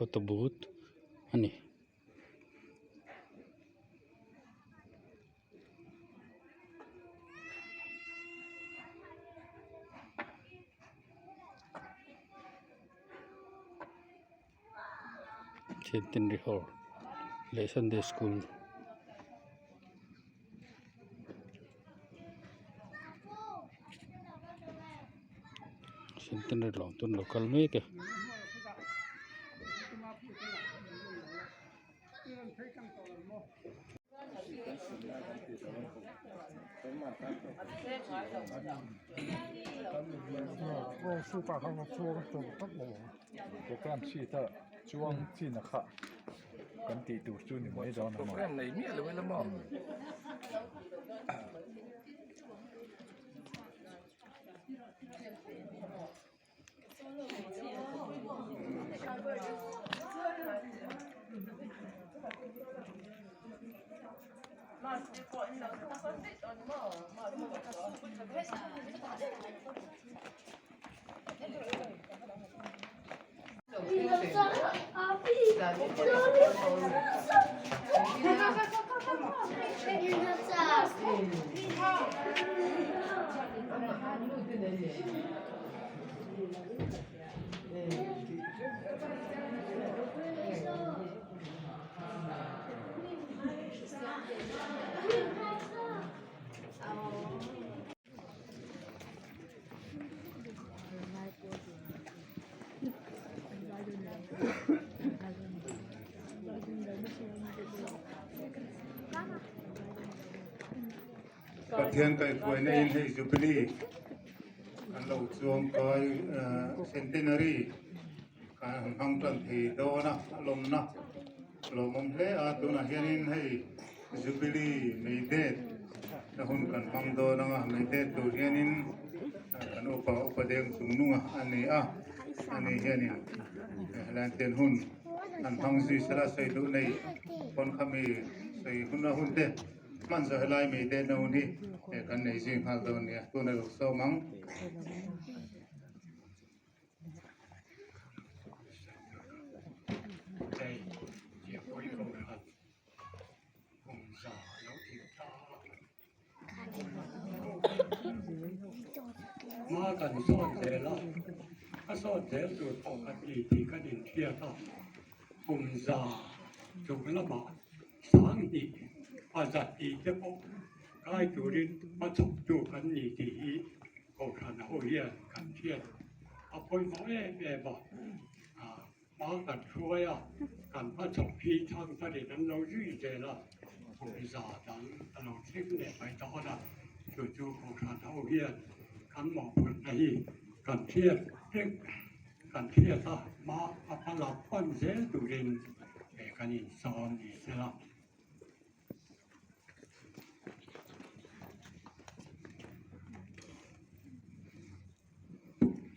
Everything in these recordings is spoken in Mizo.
Photo booth a ni. Centenary hall leh sunday school centenary lawm chu an lo kal mek e. Program sheet a chuang chin a kha kan tih tur chu ni mai dawn a maw. Program nei miah lo ila maw. Pathian kaihhruaina in hei Jubilee kan lo chuang kai Centenary kan han hmang tan thei dawn a, a lawmna a lawmawm hle a, tunah hianin hei Jubilee May Day na hun kan hmang dawn ang a, May Day tur hianin kan upa upa deng chung nunga a ni a, ani hianin helai ten hun an hmang zui sela sawi duh nei pawn khami sawi hun a hun te hman zawh helai May Day na hun hi kan nei zui nghal dawn a nia, tuna lo sawm ang. Hma kan sawn zel a, a sawn zel tur pawh kan ni tih kan inhriat a, kum za chuk lamah sanghnih a za tih te pawh kai turin hmachhawktu kan ni tih hi Kohhran ho hian kan hriat a pawimawh em em a. Hma kan hruai a, kan hmachhawk hi thangtharin an lo zui zel a, kum za dang a lo thleng leh mai dawn a, chu chu Kohhran ho hian kan mawhphurhna hi kan hriat reng kan hriat a, hma a hmalak pan zel turin kan insawn ni sela.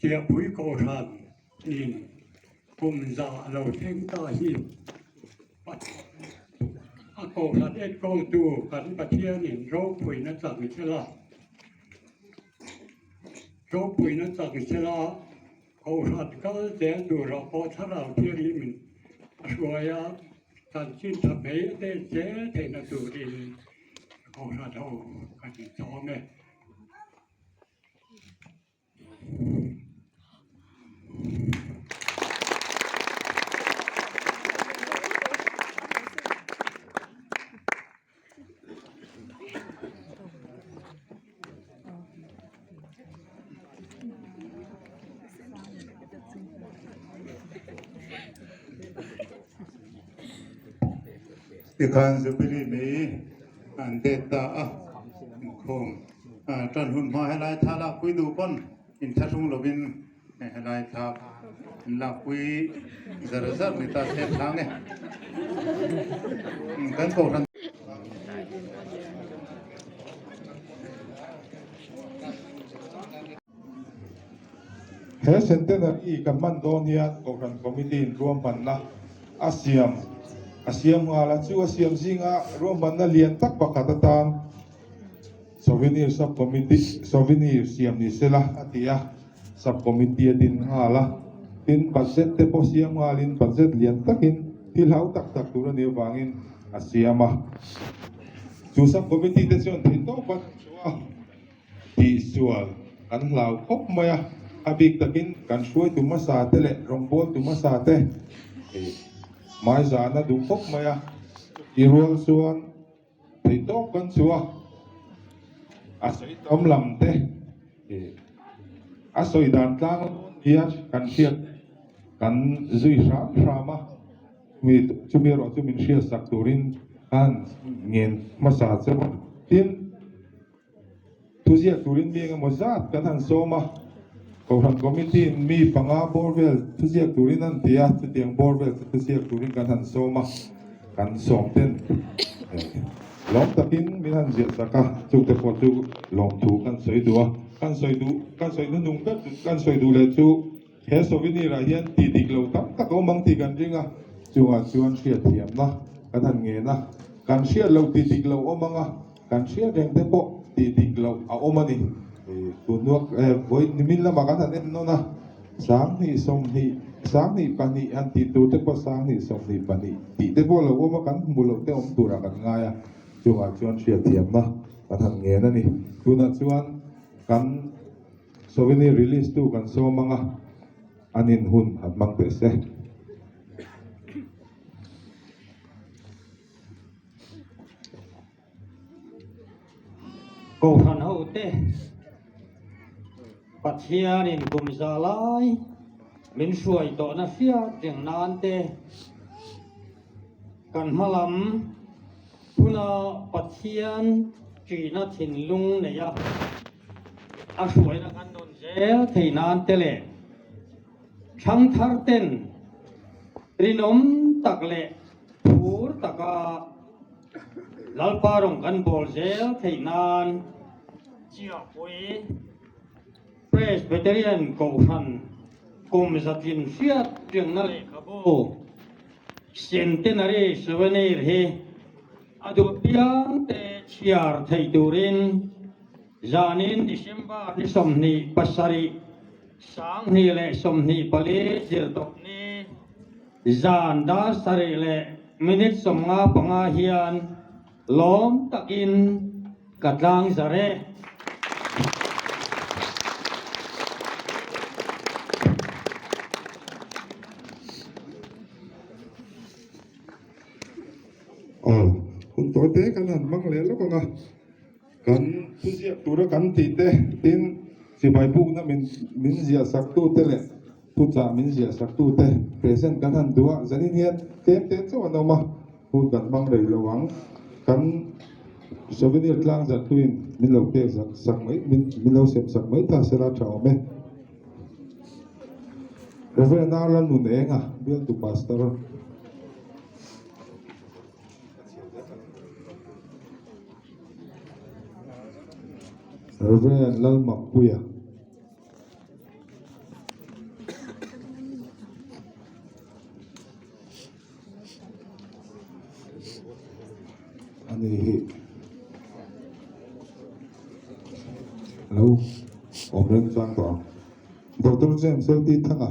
Chiahpui Kohhran in kum za lo thleng ta hi a Kohhran enkawltu kan Pathianin ropuina chang sela, ropuina chang sela Kohhran kal zel turah pawh Thlarau Thianghlimin a hruai a, chanchin tha mai a tel zel theihna turin Kohhran ho kan inchawm e. Tikhan Jubilee mai an det ta a, inkhawm tan hun hma helai thla lakpui duh pawn inthlahrung lovin helai thla an lakpui zar zar ni ta se thlang e. Kan kohhran. He Centenary kan hman dawn hian Kohhran Committee in ruahmanna a siam a siam nghal a, chu a siam zinga ruahmanna lian tak pakhat atan Souvenir Sub Committee Souvenir siam ni sela a ti a, Sub Committee a din nghal a, tin budget te pawh siam nghalin budget lian takin thil hau tak tak tur a nih avangin a siam a. Chu Sub Committee te chuan theihtawp an chhuah a. Tihsual kan hlau khawp mai a, a bik takin kan hruaitu hmasa te leh rawngbawltu hmasa te hmaizahna duh khawp mai a, i rual chuan theihtawp kan chu a, a sawi tam lam te a sawi dan tlang nia kan hriat kan zui hram hram a, mi chumi erawh chu min hriatsak turin a han ngen hmasa cheu a, tin. Thuziak turin mi engemaw zat kan han sawm a, Kohhran Committee in mi panga bawr vel thuziak turin an ti a, chutiang bawr vel chu thuziak turin kan han sawm a, kan sawm ten lawm takin min han ziah sak a, chungte pawh chu lawmthu kan sawi duh a, kan sawi duh kan sawi hnuhnung ber kan sawi duh leh chu he souvenir ah hian tih dik lo tam tak a awm ang tih kan ring a, chungah chuan hriatthiamna kan han ngen a, kan hriat loh tih dik lo awm ang a. Kan hriat reng te pawh tih dik loh a awm a ni. Tunnuak vawi nimin lamah kan han en nawn a, sanghnih sawmhnih, sanghnih pahnih han tih tur te pawh sanghnih sawmhnih pahnih tih te pawh a lo awm a, kan hmu loh te awm turah kan ngai a, chungah chuan hriatthiamna kan han ngen a ni. Tunah chuan kan souvenir release tu kan sawm ang a, an in hun han hmang teh se. Kohhran hote Pathianin kum za lai min hruai tawhna hriat reng nan te kan hma lam huna Pathian ṭihna thinlung neia a hruaina kan dawn zel thei nan te leh thangthar ten rinawm tak leh Phur taka Lalpa rawng kan bawl zel theih nan Chiahpui Presbyterian Kohhran kum zatlin hriat rengna lehkhabu Centenary Souvenir hi a duh piangte chhiar theih turin zanin December ni 27 2024 zirtawpni Zan dar sarih leh minute 55 hian lawm takin ka tlang zar e. Aw, hun tawi te kan han hmang leh lawk ang a, kan thuziak tura kan tih te tin chibai bukna min min ziah sak tu te leh Thuchah min ziah sak tute present kan han duh a, zanin hian tlem te chauh an awm a, hun kan hmang rei lo ang. Kan souvenir tlang zat tuin min lo pek zak sak mai, min min lo sem sak mai ta sela tha awm e. Reverend R. Lalnunenga, bialtu pastor. Reverend Lalmakpuia. Ani hi lo awm reng chuang tawh ang. Doctor James LT Thanga.